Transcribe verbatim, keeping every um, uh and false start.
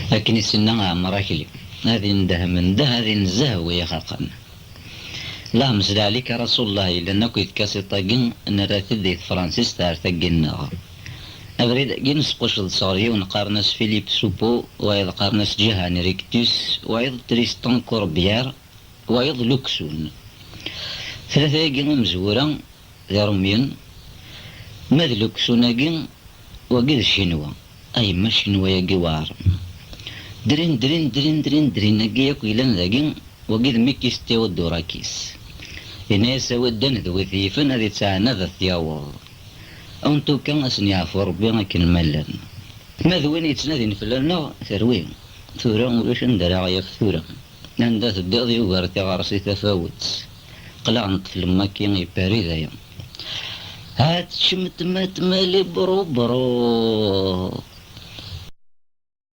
Akken i s-yenna Ɛmer Akli, ad indeh mendeh, ad inzeh wi ixaqen. Allahumma salli ɛlik a Rasulullah, yellan akk i tkasiṭ-agi, nerra-t-id di tefransist ar tagi-nneɣ. Abrid-agi nesqucceḍ-t ɣer yiwen qqaren-as Philippe Soupeau, wayeḍ qqaren-as Jehan Rictus, wayeḍ Tristan Corbière, wayeḍ Luxun. Tlata-agi imezwura d Irumyen, ma d Luxun-agi, wagi d Ccinwa. A yemma Ccinwa-agi weɛren. Drin, drin, drin, drin, drin, agi yakk yellan dagi, wagi d Mikis Theodorakis. Yenna-yas a waddan d wi t-yifen ad ittɛanad ad t-yaweḍ. En tout cas, ad sen-yeɛfu Rebbi akken ma llan. Ma d win yettnadin fell-aneɣ, terwi. Tura ulac anda ara ɣ-yaf tura. Anda teddiḍ yugar tiɣersi tafawet. Qleɣ neṭṭef lemmaki yepari daya. Ha teččem tmatma li bru bru.